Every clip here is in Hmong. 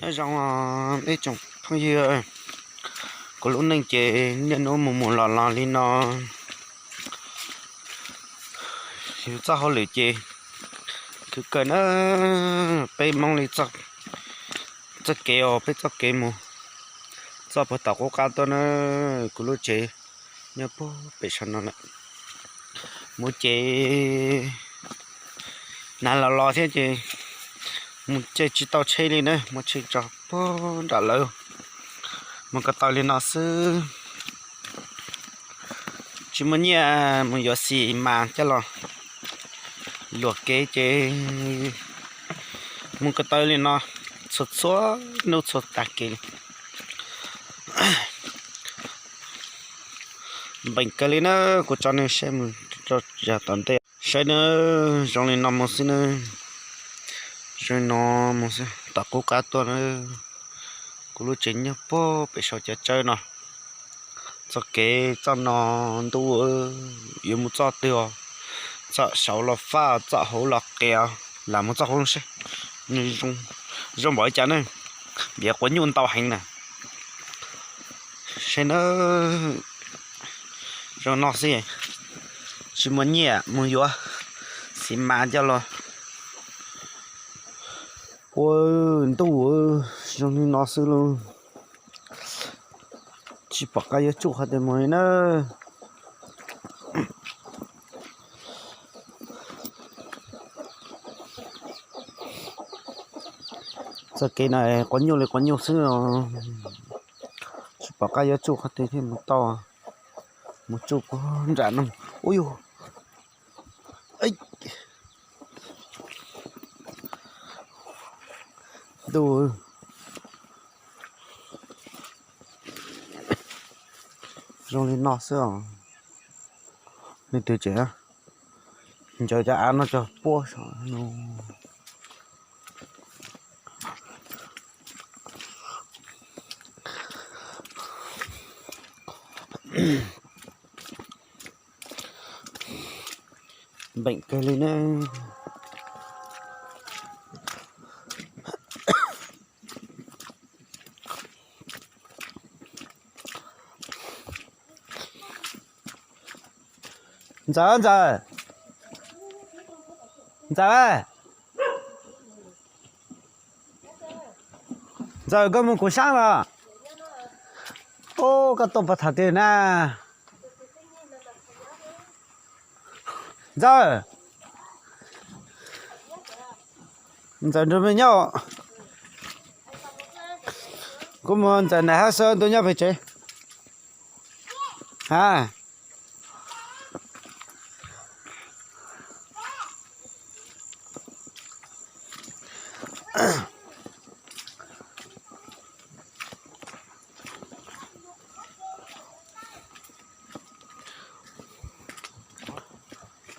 Nyob zoo ib tsoom phooj ywg, kuv lub neej ces niaj hnub mus mus los los li no. Yus txoj hauj lwm ces khwv kawg na. Peb Hmoob li txoj kev os, peb txoj kev mus txoj puag tom qub qab tuaj na. Kuv lub tsev nyob puag pem saum no lawm. Mus ces nag los los thiab ces mus ces tsis tau tsheb li na, mus tsheb tso puag nram lawv. Mus ko taw li no xwb, tsis muaj nyiaj mus yuav xis mas coj los luam kev ces mus ko taw li no txhua txhua hnub txhua tag kev li. Npeem kawg li na, kuv tso nej saib mus rau yav tom ntej. Saib na, zoo li no mus xwb na, zoo li no mus xwb tom qub qab tuaj na. Kuv lub tsev nyob puag pem saum cov tsawb no. Txoj kev txoj no ntuj, yuav mus txoj twg os, txoj saud los faj, txoj hauv los qias, lam mus txoj hauv seb zoo npaum li cas na. Vim quav nyuj ntau heev na. Saib na, zoo no xwb, tsis muaj nyiaj mus yuav xis mas coj los. Ua ntuj, zoo li no xwb lauj. Tsis pom qab yuav tsuj qhov twg mus li na. Txoj kev no quav nyuj li quav nyuj xwb os. Tsis pom qab yuav tsuj qhov twg thiaj mus tau, mus tsuj puag nram no. Ub yug, ntuj, zoo li no xwb os. Leej twg tseem ncaws cov av no cog puab saum no. Npeem kawg li ne. Ntxawm, Ntxawm, Ntxawm, Ntxawm, koj mus kuv sab los? Ub, koj tuaj puag thaum twg na? Ntxawm, Ntxawm nrog me nyob. Kuv mus Ntxawm nram hav xwb, ntuj nyob pem tsev. Ha.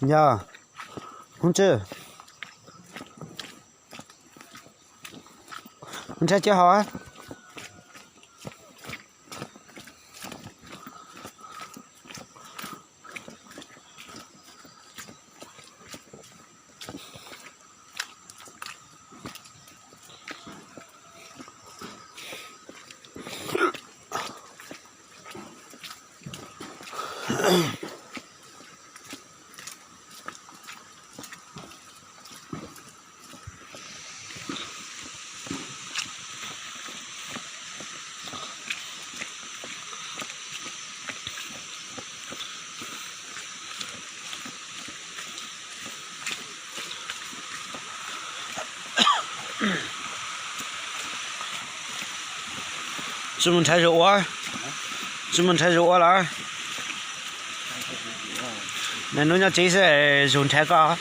Yog, Hmoob Tswb, ntshai tsis haus. Tsis mus nrhav zos ua, tsis mus nrhav zos ua lawm. Niaj hnub nyob tsev xwb, zos nrhav koj.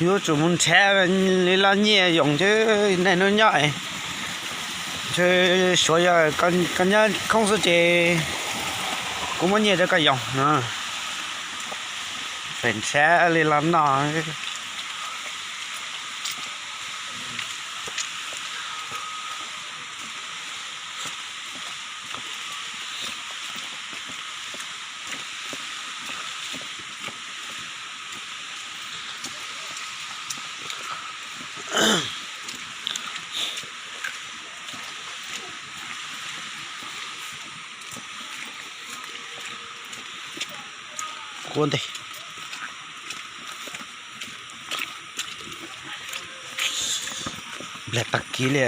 Yuav tsum mus nrhav li los nyiaj yoos ces niaj hnub nyob, ntshe suav yog koj nyob khoob xwb ces kuv muab nyiaj rau koj yoos. Pem nrhav li los noj. Kua ntej. Nplag tag kiv li.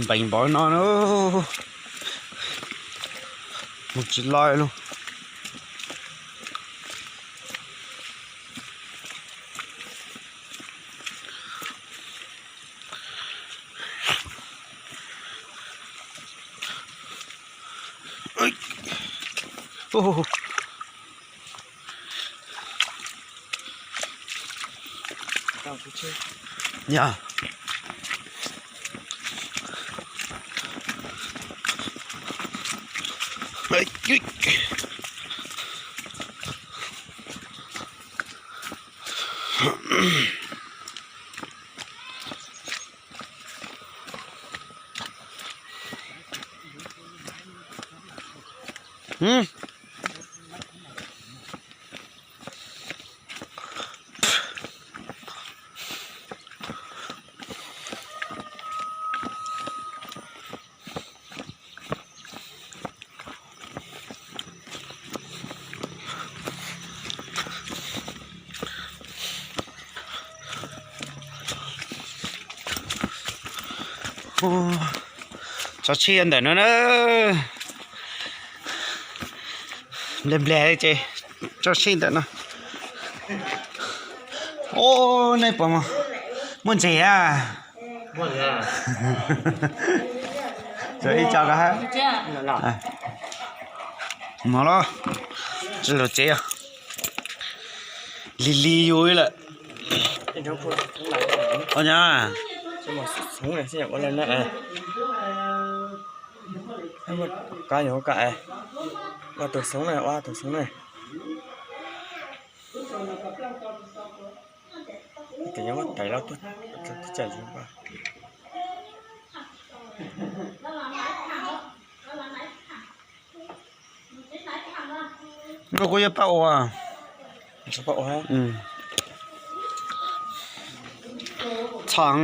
Npeev npaum no na, mus tsis laib lug. Yog. Tso tseg ntawm no na. Npleg npleg ces tso tseg ntawm no. Ub, nej puas muaj ntses a? Tso ib co ko hab. Mog los, tsis lug tsev os. Lig lig yus lawm. Ua nyab. Ua tus xoob na, ua tus xoob na. Tes nyob muab tais los tuaj, tuaj tsa yus npaj. Nub kuj yuav pab ua. Txhoov.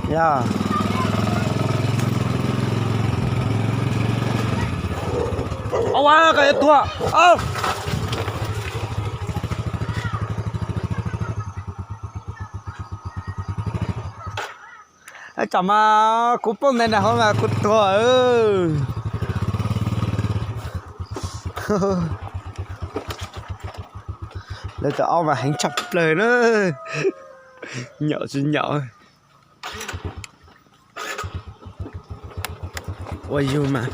Yog. Au, koj yuav tuag. Tsam mas kuv poob ntawm nram hauv mas kuv tuag. Lawv tus aub mas heev tshaj plaws na. Nyaum tsis nyaum. Ua yug mas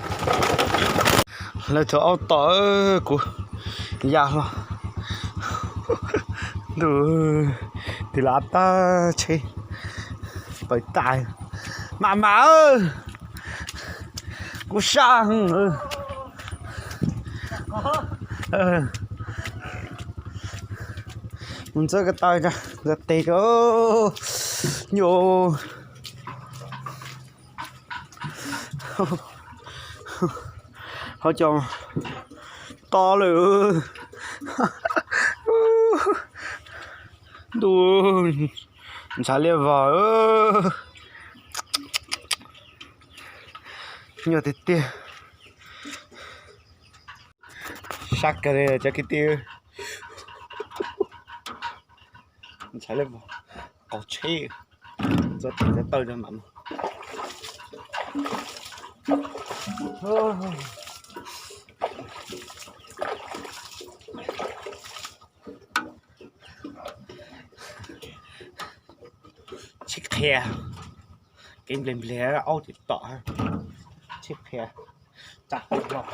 lawv tus aub tom kuv ya hlo. Ntuj, tig los tag tsheb pawv tas. Mam mam, kuv sab heev. Mus ntxuav ko taw, ntxuav tes ko. Nyuj, hauv cov to lawm. Ntuj, ntshav liab vog. Nyuaj tiag tiag. Sab kawg li cov kwv tij. Ntshav liab vog, qaug tsheb, ntxuav tes ntxuav taw rau mam mus. Tsheb qhia, kev npleg npleg aub tsis tom, tsheb qhia, tsam los.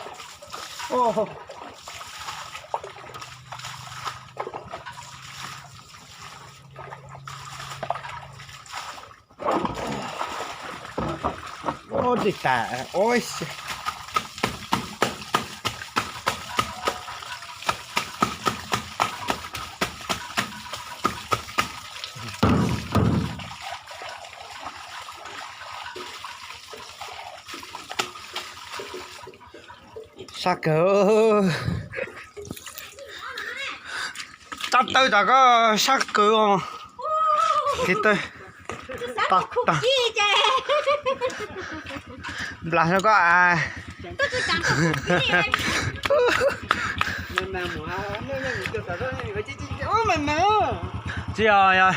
Ub, dej tas, ub. Sab kawg. Tsab taw tom koj sab kawg os. Kev taw. Nplas no koj a. Tsis yog, yog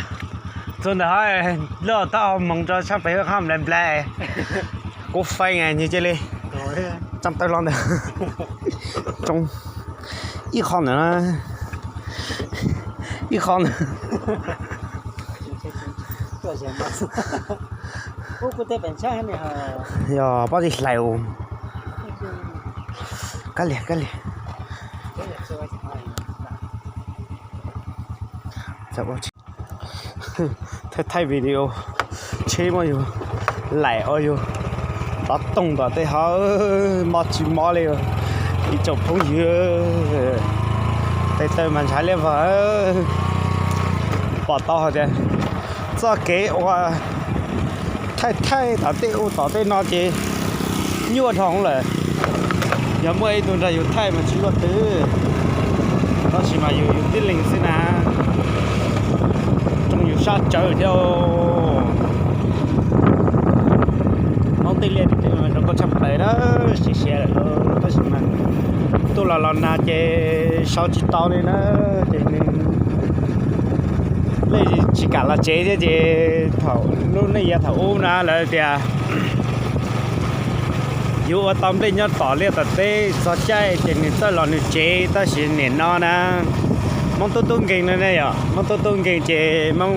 txug ntawm hab lub taub hau moov rau sab pem hab nplai nplai. Kuv feej nyuag cia li tsab taw los ntawd. Tsoo ib qho ntawd, ib qho ntawd. Yog pob zeb hlais. Kab lias, kab lias. Thaij thaij video, tsheb muab yus laim ua yus tov tooj tom tej hauv, mob tsis mob li. Ib tsoom phooj ywg, tes taw mas ntshai liab vog. Pom tau hais tias txoj kev uas thaij thaij tom tej ub tom tej no ces nyuaj dhau lawm. Yog muaj ib tug nrog yus thaij mas tsis luaj twg, tab sis mas yus yus tib leeg xwb na, tsoo yus sab tsawv thiab. Hmoob tej liaj tej teb mas zoo nkauj tshaj plaws na, siav siav lawm lauj, tab sis mas tuaj los los nag ces sau tsis tau li na, ces nws, nej tsis kam los tsev thiab ces thaum lub neej yav thaum ub na lawv tias yuav ua tau nplej nyob tom liaj tom teb txog caij ces nws txawj los nws tsev, tab sis nim no na Hmoob tub tub nkeeg no ne yom, Hmoob tub tub nkeeg ces Hmoob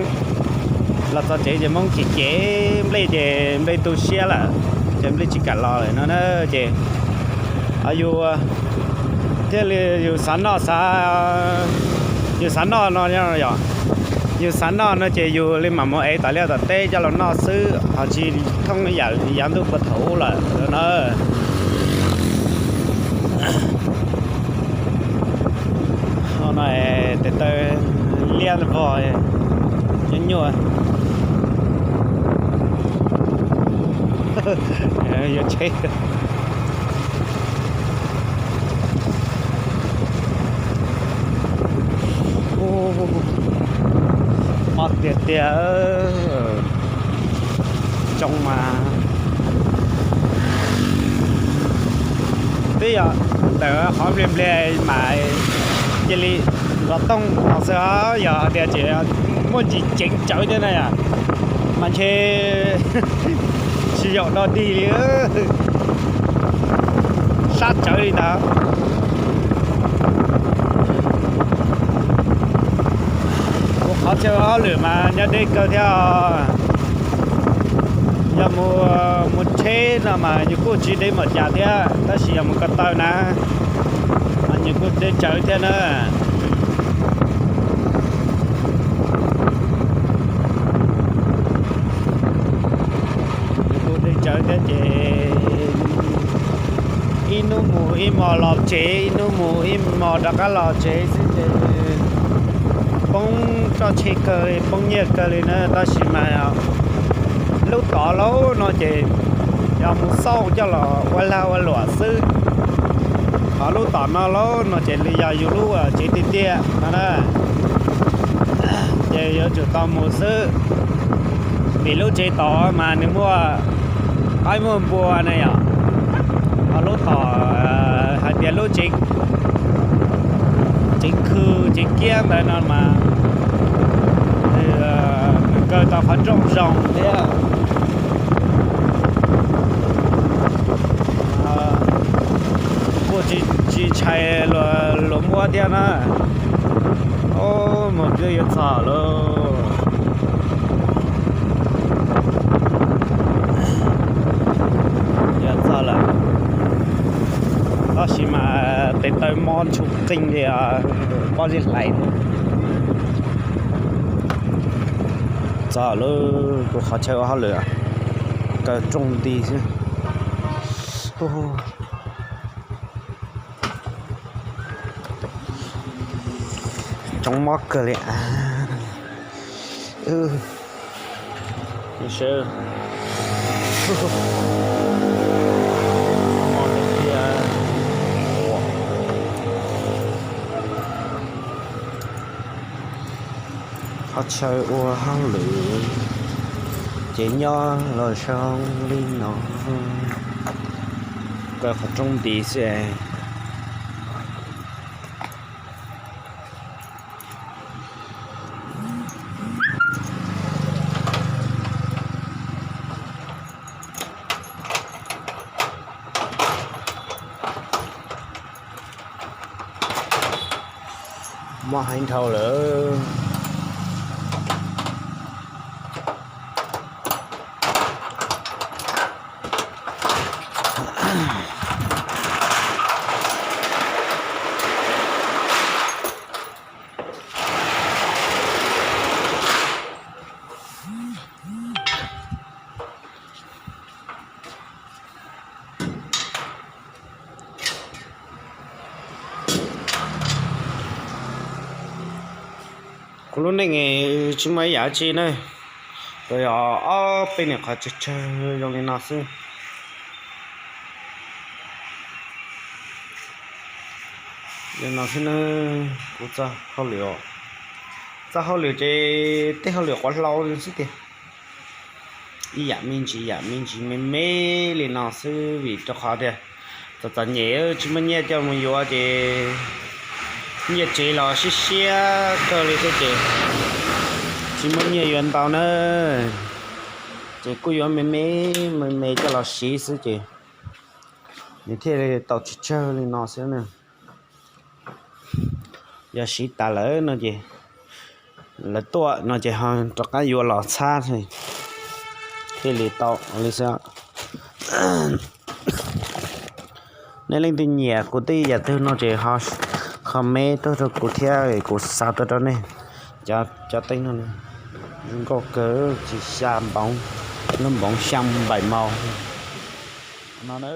los txog tsev ces Hmoob cem cem nplej ces nplej tu siab lawm, ces nplej tsis kam los lawm no na. Ces yus thiaj li yus xav noj xav, yus xav noj no yom, yus xav noj no ces yus li mam mus ev tom liaj tom teb coj los noj xwb, ho tsis thoob yam yav ntuj puag thaum ub lawm na. No tes taw liab vog, nyuaj nyuaj. Yuav tsheb. Mob tiag tiag. Tsoo mas twb yog ntawm qhov npliag npliag mas cia li nrov tooj no xwb, yog hais tias tseem muaj ntsis ceev tsawv thiab na yom, mas ntshe tsis yaum dog dig li, sab tsawv li ntawd. Kuv qhov chaw hauj lwm mas nyob deb kawg thiab. Yog mus, mus tsheb no mas nws kuj tsis deb npaum cas thiab, tab sis yog mus ko taw na mas nws kuj deb tsawv thiab na. Nws kuj deb tsawv thiab ces ib hnub mus ib hmos los tsev, ib hnub mus ib hmos rov qab los tsev xwb ces poob txoj tsheb kawg li, poob nyiaj kawg li na. Tab sis mas lub tom lauj no ces yog mus xauj coj los ua lag ua luam xwb. Ho lub tom no lauj no ces li yog yus lub tsev tiag tiag no na, ces yuav tsum tau mus xwb. Vim lub tsev tod mas nws muaj qaib muaj npua na yom. Ho lub tom hais tias lub tsev, tsev khw, tsev kiab ntawd no mas nws kaw tau qhov rooj zoo thiab. Kuj tsis ntshai luag muab thiab na. Ob, mus twb yuav txog lauj. Yuav txog lawm. Tab sis mas tes taw mob ntshum qeeg li, pob zeb hlais. Txog lawm, kuv qhov chaw ua hauj lwm, kaw rooj nti xwb. Tsoo mob kawg li. Sawv, mob tiag tiag. Txog chaw ua hauj lwm ces nyob los zoo li no, kaw qhov rooj nti xwb. Mob heev dhau lawm. Kuv lub neej tsis muaj ib yam tsi na, tsuas yog ob peb niag qhov tsawg tsawg zoo li no xwb. Li no xwb na, kuv txoj hauj lwm, txoj hauj lwm ces tej hauj lwm quav hlau xwb tiag. Ib yam me ntsis yam me ntsis me me li no xwb vim rau qhov tias txom txom nyem tsis muaj nyiaj coj mus yuav ces nyiaj tsev los siab siab kawg li thiab ces tsis muaj nyiaj yuav ntau na, ces kuj yuav me me me me coj los siv xwb ces nws thiaj li tau tsawg tsawg li no xwb na. Yog siv tas lawm no ces lawv tuaj no ces ho rov qab yuav los txhab thiaj li tau li xwb. Nej leej twg nyiam kuv tej yam twg no ces ho comment tuaj rau kuv thiab kuv xa tuaj rau nej. Cov teeb no zoo nkauj kawg, tsis xya npoov, lub npoov xya npaim maus no na.